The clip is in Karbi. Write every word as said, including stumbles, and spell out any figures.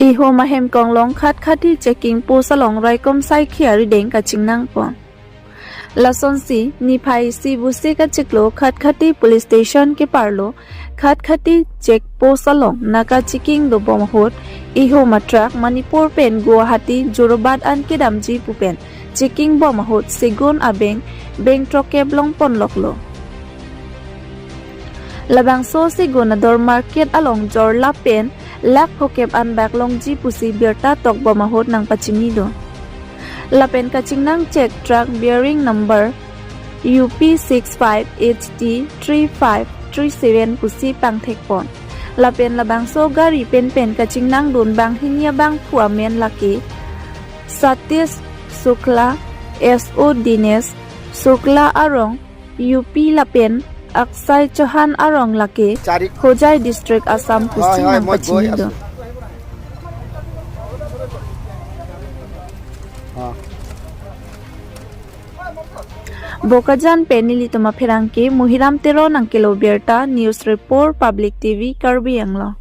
Ihum ahem konglong Khatkhati checking post along raikom saikhi arideng kachingnang pon. Lasonsi niphai isi busi kachiklo Khatkhati police station keparlo Khatkhati check post along naka checking dobom ahut ihum a truck Manipur pen Guwahati Jorabat an kedamji pu pen checking bom ahut Segun abeng beng throkep longponloklo. Labangso Segun ador market along jorlap pen lakh phokep an bak longji pusi birta tokbom ahut nangpachini do. Lapen kachingnang check truck bearing number U P six five H T three five three seven pusi pangthekpon. Lapen labangso gari penpen kachingnangdun banghini abangphu amen lake Satish Shukla, S O Dinesh Shukla arong U P lapen Akshay Chauhan arong lake Hojai district Assam pusi nangpachini do. Bokajan pen nelitum apherangke Muhiram Teron nangkelo birta, news report, Public T V Karbi Anglong.